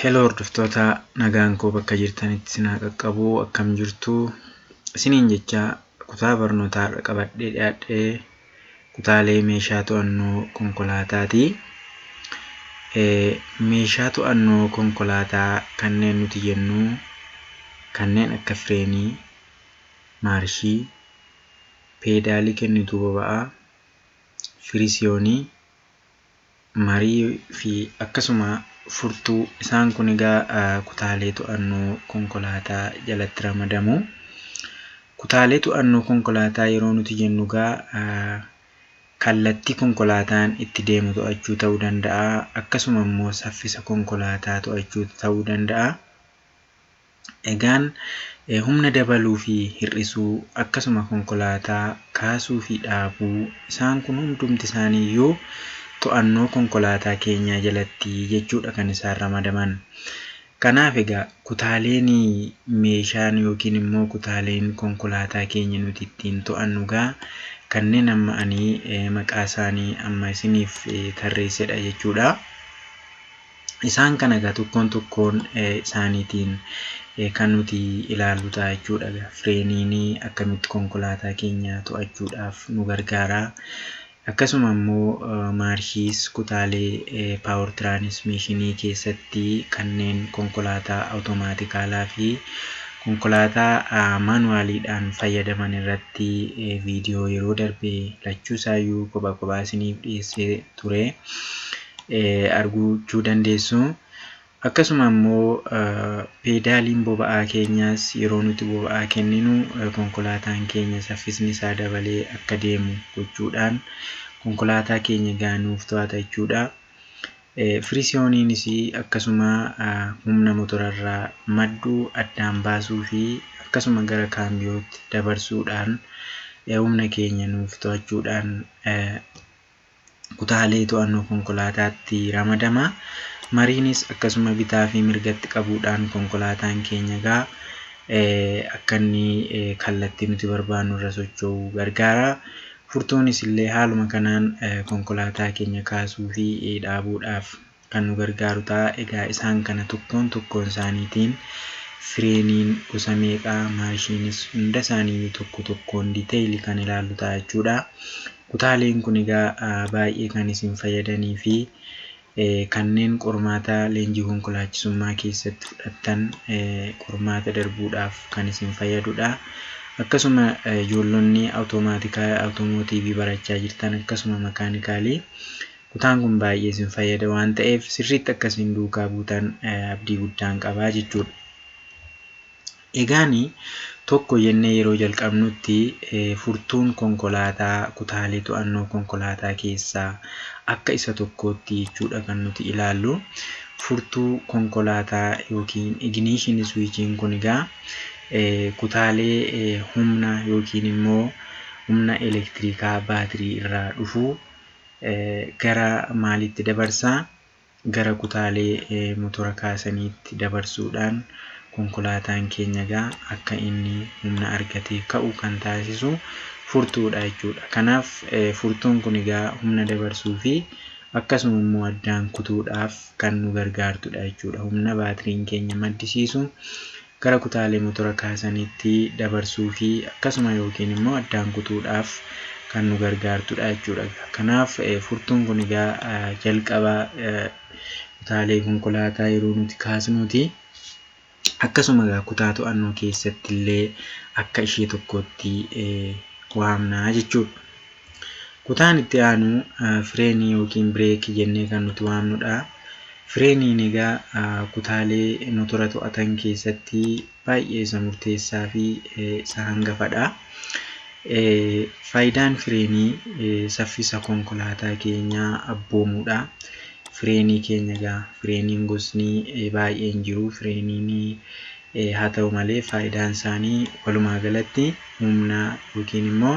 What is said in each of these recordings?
Hello hordoftoota, nagaan koo bakka jirtanitti isin haa qaqqabu. Akkam jirtu isiniin jecha, kutaa barnootaa har'a qabadhee dhiyaadhee kutaalee meeshaa to'annoo konkolaataati. Meeshaa to'annoo konkolaataa kanneen nuti jennu kanneen akka fireenii, maarshii, peedaalii kennituu boba'aa, firisiyoonii, marii fi akkasuma furtuu. Isaan kun egaa kutaalee to'annoo konkolaataa jalatti ramadamu. Kutaalee to'annoo konkolaataa yeroo nuti jennu egaa kallattii konkolaataan itti deemu to'achuu ta'uu danda'a. Akkasuma immoo saffisa konkolaataa to'achuu ta'uu danda'a. Egaan humna dabaluu fi hir'isuu, akkasuma konkolaataa kaasuu fi dhaabuu, isaan kun hundumti isaaniiyyuu to'annoo konkolaataa keenyaa jalatti jechuudha kan isaan ramadaman. Kanaaf egaa kutaaleen meeshaan yookiin immoo kutaaleen konkolaataa keenya nuti ittiin to'annu egaa kanneen amma ani maqaa isaanii amma isiniif tarreessedha jechuudha. Isaan kana egaa tokkoon tokkoon isaaniitiin kan nuti ilaallu ta'a jechuudha. Fireeniin akkamitti konkolaataa keenya to'achuudhaaf nu gargaara? Akkasuma immoo maarshiis kutaalee power transmissionii keessatti kanneen konkolaataa awutomaatikaalaa fi konkolaataa maanuwaaliidhaan fayyadaman irratti viidiyoo yeroo darbe lachuu isaayyuu kophaa kophaa isiniif dhiyeessee ture arguu dandeessu. Akkasuma immoo peedaaliin boba'aa keenyaas yeroo nuti boba'aa kenninu konkolaataan keenya saffisni isaa dabalee akka deemu gochuudhaan konkolaataa keenya gaanuuf to'ata jechuudha. Firisiyooniinis akkasuma humna motorarraa maddu addaan baasuu fi akkasuma gara kaambiyootti dabarsuudhaan humna keenya nuuf to'achuudhaan kutaalee to'annoo konkolaataatti ramadama. Mariinis akkasuma bitaa fi mirgatti qabuudhaan konkolaataan keenya egaa akka inni kallattii nuti barbaannu irra socho'u gargaara. Furtuunis illee haaluma kanaan konkolaataa keenya kaasuu fi dhaabuudhaaf kan nu gargaaru ta'a. Egaa isaan kana tokkoon tokkoon isaaniitiin fireeniin gosa meeqaa, maarshiinis hunda isaanii tokko tokkoon detailii kan ilaallu ta'a jechuudha. Kutaaleen kun egaa baay'ee kan isin fayyadanii fi kanneen qormaata leenjii konkolaachisummaa keessatti fudhattan qormaata darbuudhaaf kan isin fayyadudha. Akkasuma ijoollonni awutoomotiivii barachaa jirtan, akkasuma makaanikaalii, kutaan kun baay'ee isin fayyada waan ta'eef sirriitti akka isin duukaa buutan abdii guddaan qabaa jechuudha. Egaan tokko jennee yeroo jalqabnutti furtuun konkolaataa kutaalee to'annoo konkolaataa keessaa akka isa tokkootti jechuudha kan nuti ilaallu. Furtuu konkolaataa yookiin ignition switchiin kun egaa kutaalee humna yookiin immoo humna elektirikaa baatirii irraa dhufu gara maalitti dabarsaa? Gara kutaalee motora kaasaniitti dabarsuudhaan konkolaataan keenya egaa akka inni humna argatee ka'u kan taasisu furtuudha jechuudha. Kanaaf furtuun kun egaa humna dabarsuu fi akkasuma immoo addaan kutuudhaaf kan nu gargaartudha jechuudha. Humna baatiriin keenya maddisiisu gara kutaalee motora kaasaniitti dabarsuu fi akkasuma yookiin immoo addaan kutuudhaaf kan nu gargaartudha jechuudha. Kanaaf furtuun kun egaa jalqaba kutaalee konkolaataa yeroo nuti kaasnuti. Akkasuma egaa kutaa to'annoo keessatti illee akka ishee tokkotti waamna jechuudha. Kutaan itti aanu fireenii yookiin bireekii jennee kan nuti waamnudha. Fireeniin egaa kutaalee motora to'atan keessatti baay'ee isa murteessaa fi isa hangafadha. Faayidaan fireenii saffisa konkolaataa keenyaa abboomuudha. Fireenii keenya egaa fireeniin gosni baay'een jiru. Fireeniin haa ta'u malee faayidaan isaanii walumaa galatti humna yookiin immoo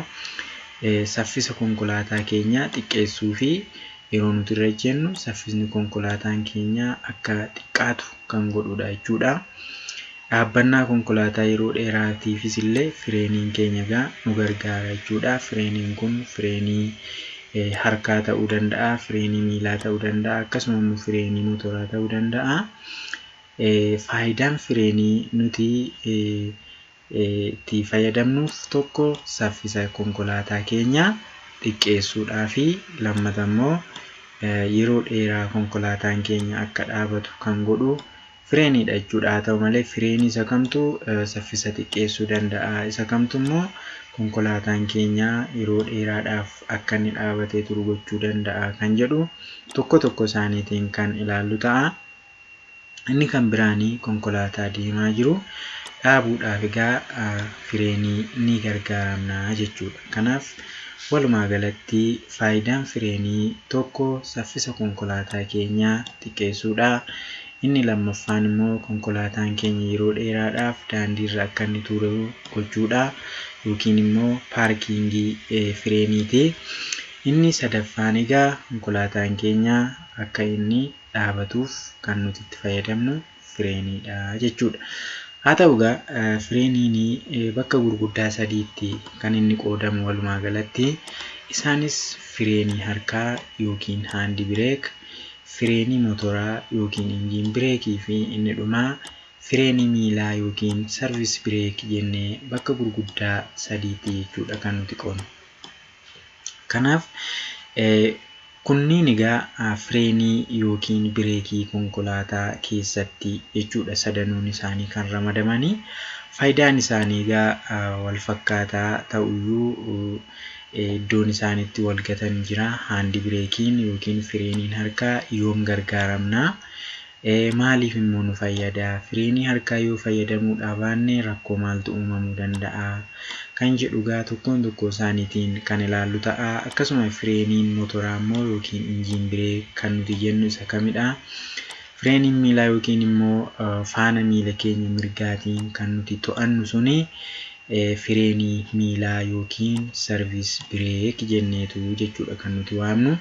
saffisa konkolaataa keenyaa xiqqeessuu fi yeroo nuti irra jennu saffisni konkolaataan keenya akka xiqqaatu kan godhudha jechuudha. Dhaabbannaa konkolaataa yeroo dheeraatiifis illee fireeniin keenya egaa nu gargaara jechuudha. Fireeniin kun fireenii harkaa ta'uu danda'a, fireenii miilaa ta'uu danda'a, akkasuma immoo fireenii motoraa ta'uu danda'a. Faayidaan fireenii nuti itti fayyadamnuuf tokko saffisa konkolaataa keenyaa xiqqeessuudhaa fi lammata immoo yeroo dheeraa konkolaataan keenya akka dhaabatu kan godhu fireeniidha jechuudha. Haa ta'u malee fireenii isa kamtu saffisa xiqqeessuu danda'a? Isa kamtu immoo konkolaataan keenya yeroo dheeraadhaaf akka inni dhaabatee turu gochuu danda'a kan jedhu tokko tokko isaaniitiin kan ilaallu ta'a. Inni kan biraanii konkolaataa deemaa jiru dhaabuudhaaf egaa fireenii ni gargaaramna jechuudha. Kanaaf walumaa galatti faayidaan fireenii tokko saffisa konkolaataa keenyaa xiqqeessuudha. Inni lammaffaan immoo konkolaataan keenya yeroo dheeraadhaaf daandiirra akka inni turu gochuudha yookiin immoo paarkiingii fireeniiti. Inni sadaffaan egaa konkolaataan keenya akka inni dhaabatuuf kan nuti itti fayyadamnu fireeniidha jechuudha. Haa ta'u egaa fireeniin bakka gurguddaa sadiitti kan inni qoodamu walumaa galatti. Isaanis fireenii harkaa yookiin hand brake, fireenii motoraa yookiin engine brakeii fi inni dhumaa fireenii miilaa yookiin service brake jennee bakka gurguddaa sadiitti jechuudha kan nuti qoodnu. Kanaaf kunniin egaa fireenii yookiin bireekii konkolaataa keessatti jechuudha sadanuun isaanii kan ramadamanii. Faayidaan isaanii egaa wal fakkaataa ta'uyyuu iddoon isaan itti wal gatan jira. Hand brakeiin yookiin fireeniin harkaa yoom gargaaramna? Maaliif immoo nu fayyada? Fireenii harkaa yoo fayyadamuudhaa baanne rakkoo maaltu uumamuu danda'a? Kan jedhu egaa tokkoon tokkoo isaaniitiin kan ilaallu ta'a. Akkasuma fireeniin motoraa immoo yookiin engine brake kan nuti jennu isa kamidha? Fireeniin miilaa yookiin immoo faana miila keenya mirgaatiin kan nuti to'annu suni fireenii miilaa yookiin service brake jenneetu jechuudha kan nuti waamnu.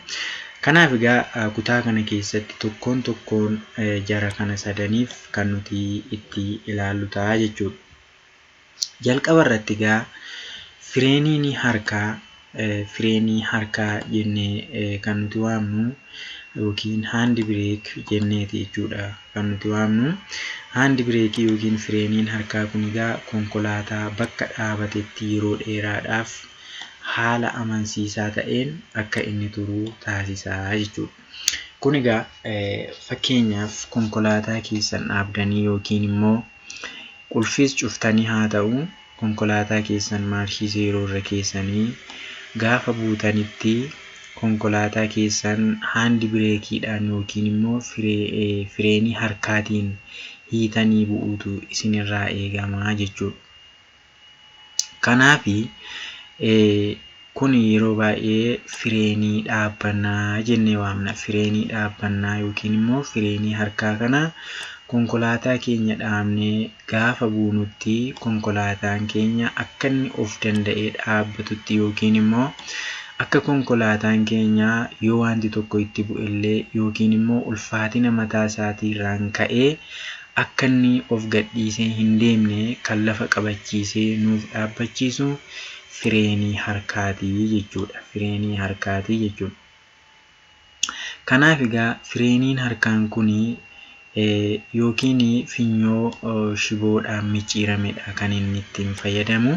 Kanaaf egaa kutaa kana keessatti tokkoon tokkoon jara kana sadaniif kan nuti itti ilaallu ta'a jechuudha. Jalqaba irratti egaa fireeniin harkaa, fireenii harkaa jennee kan nuti waamnu yookiin hand brake jenneeti jechuudha kan nuti waamnu. Hand brakeii yookiin fireeniin harkaa kun egaa konkolaataa bakka dhaabatetti yeroo dheeraadhaaf haala amansiisaa ta'een akka inni turu taasisaa jechuudha. Kun egaa fakkeenyaaf konkolaataa keessan dhaabdanii yookiin immoo qulfiis cuftanii haa ta'u, konkolaataa keessan maarshii zeeroo irra keessanii gaafa buutanitti konkolaataa keessan hand brakeiidhaan yookiin immoo fireenii harkaatiin hiitanii bu'uutu isinirraa eegamaa jechuudha. Kanaafi kun yeroo baay'ee fireenii dhaabbannaa jennee waamna. Fireenii dhaabbannaa yookiin immoo fireenii harkaa kana konkolaataa keenya dhaabnee gaafa buunutti konkolaataan keenya akka inni of danda'ee dhaabbatutti yookiin immoo akka konkolaataan keenya yoo wanti tokko itti bu'ellee yookiin immoo ulfaatina mataa isaatiirraan ka'ee akka inni of gadhiisee hin deemne kan lafa qabachiisee nuuf dhaabbachiisu fireenii harkaatii jechuudha. Fireenii harkaatii jechuudha. Kanaaf egaa fireeniin harkaan kunii yookiin finyoo shiboodhaan micciiramedha kan inni ittiin fayyadamu.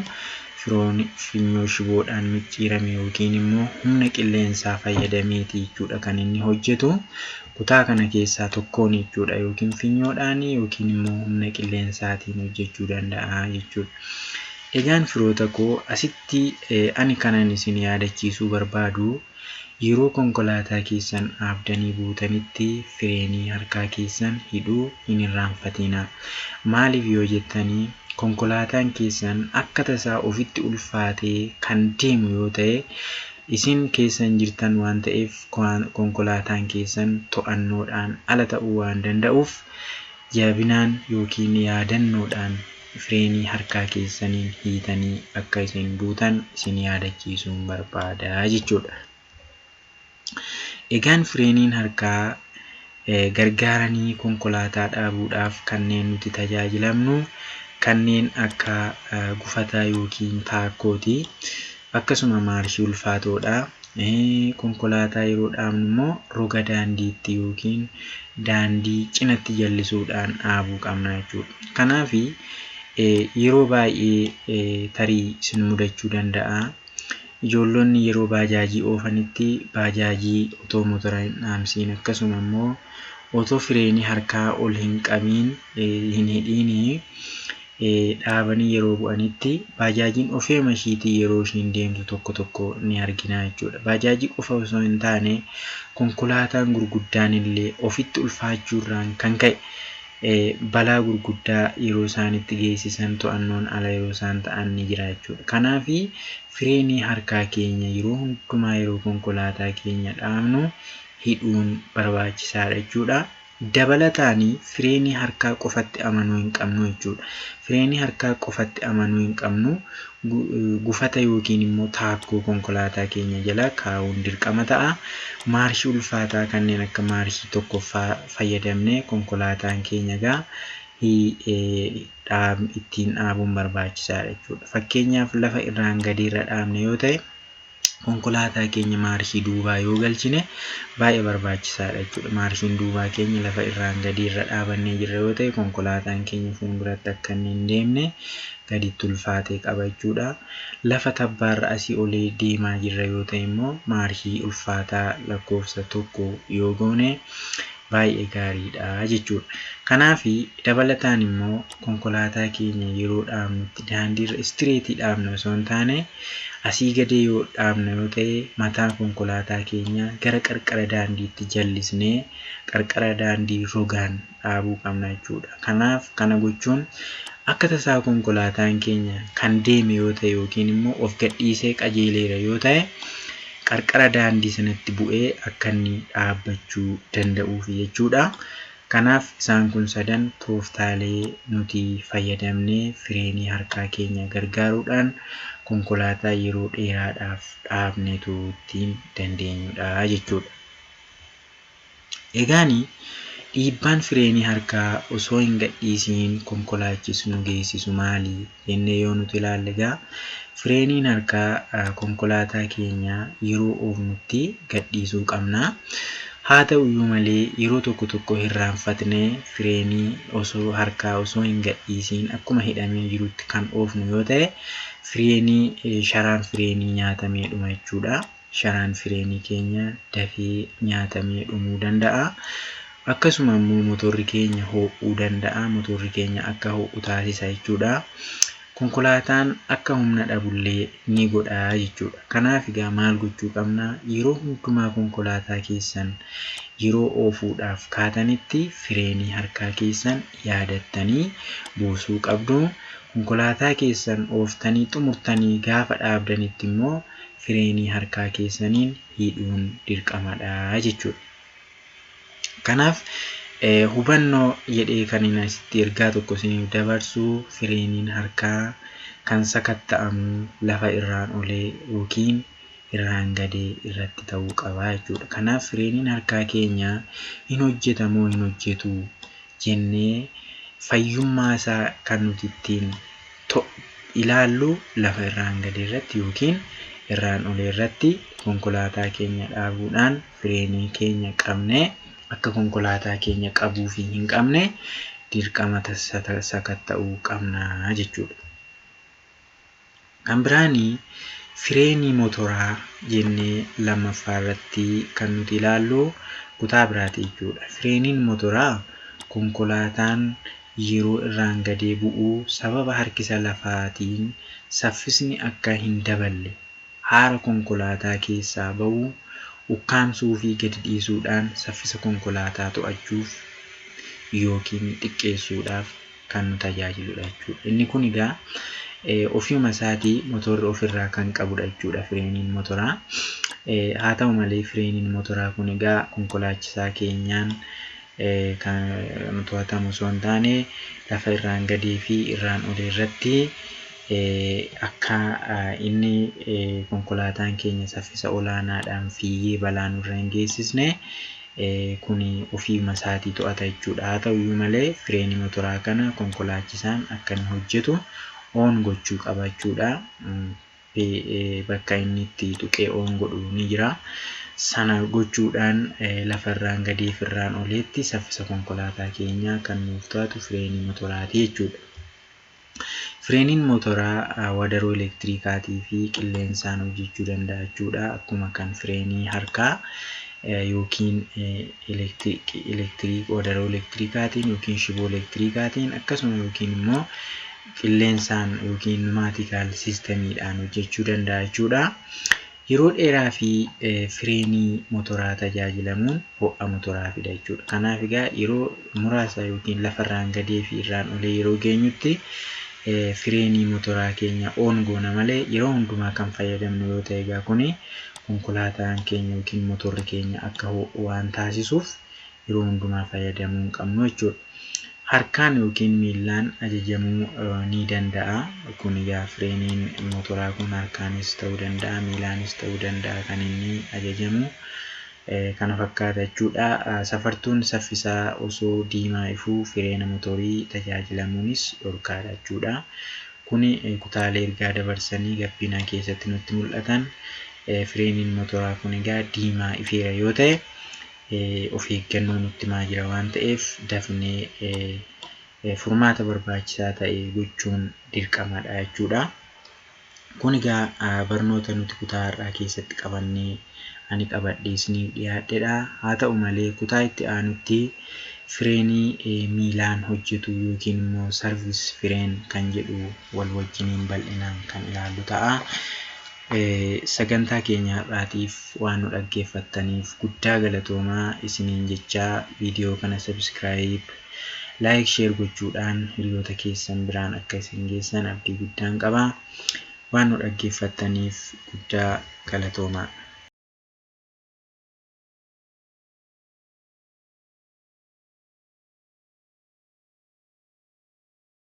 Finyoo shiboodhaan micciirame yookiin immoo humna qilleensaa fayyadameeti jechuudha kan inni hojjetu. Kutaa kana keessaa tokkoon jechuudha, yookiin finyoodhaan yookiin immoo humna qilleensaatiin hojjechuu danda'a jechuudha. Egaan firoota koo, asitti ani kanan isin yaadachiisuu barbaadu, yeroo konkolaataa keessan dhaabdanii buutanitti fireenii harkaa keessan hidhuu hin irraanfatinaa. Maaliif yoo jettanii, konkolaataan keessan akka tasaa ofitti ulfaatee kan deemu yoo ta'e, isin keessan jirtan waan ta'eef konkolaataan keessan to'annoodhaan ala ta'uu waan danda'uuf, jabinaan yookiin yaadannoodhaan fireenii harkaa keessaniin hiitanii akka isin buutan isin yaadachiisuun barbaada jechuudha. Egaan fireeniin harkaa gargaaranii konkolaataa dhaabuudhaaf kanneen nuti tajaajilamnu kanneen akka gufataa yookiin taakkooti. Akkasuma maarshii ulfaatoodha. Konkolaataa yeroo dhaabnu immoo roga daandiitti yookiin daandii cinatti jallisuudhaan dhaabuu qabna jechuudha. Kanaaf yeroo baay'ee tarii isin mudachuu danda'a. Ijoollonni yeroo baajaajii oofanitti baajaajii otoo motora hin dhaamsiin akkasuma immoo otoo fireenii harkaa ol hin qabiin hin hidhiin dhaabanii yeroo bu'anitti baajaajiin ofeema ishiitii yeroo ishiin deemtu tokko tokko ni argina jechuudha. Baajaajii qofa osoo hin taane konkolaataan gurguddaan illee ofitti ulfaachuurraan kan ka'e balaa gurguddaa yeroo isaan itti geessisan to'annoon ala yeroo isaan ta'an ni jira jechuudha. Kanaaf fireenii harkaa keenya yeroo hundumaa yeroo konkolaataa keenya dhaabnu hidhuun barbaachisaadha jechuudha. Dabalataan fireenii harkaa qofatti amanuu hin qabnu jechuudha. Fireenii harkaa qofatti amanuu hin qabnu. Gufata yookiin immoo taakkoo konkolaataa keenya jala kaa'uun dirqama ta'a. Maarshii ulfaataa kanneen akka maarshii tokkoffaa fayyadamnee konkolaataan keenya egaa ittiin dhaabuun barbaachisaadha jechuudha. Fakkeenyaaf lafa irraan gadiirra dhaabne yoo ta'e konkolaataa keenya maarshii duubaa yoo galchine baay'ee barbaachisaadha jechuudha. Maarshiin duubaa keenya lafa irraan gadiirra dhaabannee jirra yoo ta'e konkolaataan keenya fuulduratti akka inni hin deemne gaditti ulfaatee qaba jechuudha. Lafa tabbaarra asii olee deemaa jirra yoo ta'e immoo maarshii ulfaataa lakkoofsa 1 yoo goone baay'ee gaariidha jechuudha. Kanaaf dabalataan immoo konkolaataa keenya yeroo dhaabnutti daandiirra istireetii dhaabna osoo hin taane asii gadee yoo dhaabna yoo ta'e mataa konkolaataa keenyaa gara qarqara daandiitti jallisnee qarqara daandii rogaan dhaabuu qabna jechuudha. Kanaaf kana gochuun akka tasaa konkolaataan keenya kan deeme yoo ta'e yookiin immoo of gadhiisee qajeeleera yoo ta'e qarqara daandii sanatti bu'ee akka inni dhaabbachuu danda'uuf jechuudha. Kanaaf isaan kun sadan tooftaalee nuti fayyadamnee fireenii harkaa keenya gargaaruudhaan konkolaataa yeroo dheeraadhaaf dhaabnetu ittiin dandeenyudha jechuudha. Egaan dhiibbaan fireenii harkaa osoo hin gadhiisiin konkolaachisnu geessisu maali jennee yoo nuti ilaalle egaa fireeniin harkaa konkolaataa keenya yeroo oofnutti gadhiisuu qabna. Haa ta'uyyuu malee yeroo tokko tokko hirraanfatnee fireenii osoo harkaa osoo hin gadhiisiin akkuma hidhamee jirutti kan oofnu yoo ta'e fireenii sharaan fireenii nyaatamee dhuma jechuudha. Sharaan fireenii keenya dafee nyaatamee dhumuu danda'a. Akkasuma immoo motorri keenya ho'uu danda'a. Motorri keenya akka ho'u taasisa jechuudha. Konkolaataan akka humna dhabullee ni godha jechuudha. Kanaaf egaa maal gochuu qabna? Yeroo hundumaa konkolaataa keessan yeroo oofuudhaaf kaatanitti fireenii harkaa keessan yaadattanii buusuu qabdu. Konkolaataa keessan ooftanii xumurtanii gaafa dhaabdanitti immoo fireenii harkaa keessaniin hidhuun dirqamadha jechuudha. Kanaaf hubannoo jedhee kan inni asitti ergaa tokko isiniif dabarsu fireeniin harkaa kan sakatta'amu lafa irraan olee yookiin irraan gadee irratti ta'uu qaba jechuudha. Kanaaf fireeniin harkaa keenya hin hojjetamoo hin hojjetu jennee fayyummaa isaa kan nuti ittiin ilaallu lafa irraan gadee irratti yookiin irraan olee irratti konkolaataa keenya dhaabuudhaan fireenii keenya qabnee akka konkolaataa keenya qabuu fi hin qabne dirqama sakatta'uu qabna jechuudha. Kan biraanii fireenii motoraa jennee lammaffaa irratti kan nuti ilaallu kutaa biraati jechuudha. Fireeniin motoraa konkolaataan yeroo irraan gadee bu'uu sababa harkisa lafaatiin saffisni akka hin daballe haara konkolaataa keessaa ba'uu ukkaamsuu fi gadi dhiisuudhaan saffisa konkolaataa to'achuuf yookiin xiqqeessuudhaaf kan nu tajaajiludha jechuudha. Inni kun egaa ofiuma isaatii motorri ofirraa kan qabudha jechuudha fireeniin motoraa. Haa ta'u malee fireeniin motoraa kun egaa konkolaachisaa keenyaan kan to'atamu osoo hin taane lafa irraan gadee fi irraan olii irratti akka inni konkolaataan keenya saffisa olaanaadhaan fiigee balaa nurra hin geessisne kun ofiima isaatii to'ata jechuudha. Haa ta'uyyuu malee fireenii motoraa kana konkolaachisaan akka inni hojjetu oon gochuu qaba jechuudha. Bakka inni itti tuqee on godhu ni jira. Sana gochuudhaan lafarraan gadee fi irraan oleetti saffisa konkolaataa keenyaa kan nuuf to'atu fireenii motoraati jechuudha. Fireeniin motoraa wadaroo elektiriikaatii fi qilleensaan hojjechuu danda'a jechuudha. Akkuma kan fireenii harkaa yookiin wadaroo elektiriikaatiin yookiin shiboo elektiriikaatiin akkasuma yookiin immoo qilleensaan yookiin pneumatical systemiidhaan hojjechuu danda'a jechuudha. Yeroo dheeraa fi fireenii motoraa tajaajilamuun ho'a motoraa fida jechuudha. Kanaaf egaa yeroo muraasa yookiin lafarraan gadee fi irraan olee yeroo geenyutti fireenii motoraa keenya on goona malee yeroo hundumaa kan fayyadamnu yoo ta'e, egaa kuni konkolaataan keenya yookiin motorri keenya akka ho'u waan taasisuuf yeroo hundumaa fayyadamuu hin qabnu jechuudha. Harkaan yookiin miillaan ajajamuu ni danda'a. Kun egaa fireeniin motoraa kun harkaanis ta'uu danda'a, miilaanis ta'uu danda'a kan inni ajajamu. Kana fakkaata jechuudha. Safartuun saffisaa osoo diimaa ifuu fireena motorii tajaajilamuunis dhorkaadha jechuudha. Kuni kutaalee ergaa dabarsanii gabbinaa keessatti nutti mul'atan. Fireeniin motoraa kun egaa diimaa ifeera yoo ta'e, of eeggannoo nutti himaa jira waan ta'eef dafnee furmaata barbaachisaa ta'e gochuun dirqamadha jechuudha. Kun egaa barnoota nuti kutaa har'aa keessatti qabannee ani qabadhee isiniif dhiyaadhedha. Haa ta'u malee, kutaa itti aanutti fireenii miilaan hojjetu yookiin immoo service fireen kan jedhu wal wajjiniin bal'inaan kan ilaallu ta'a. Sagantaa keenya har'aatiif waan nu dhaggeeffattaniif guddaa galatoomaa isiniin jechaa, viidiyoo kana subscribe, like, share gochuudhaan hiriyoota keessan biraan akka isin geessan abdii guddaan qaba. Waan nu dhaggeeffattaniif guddaa galatoomaa.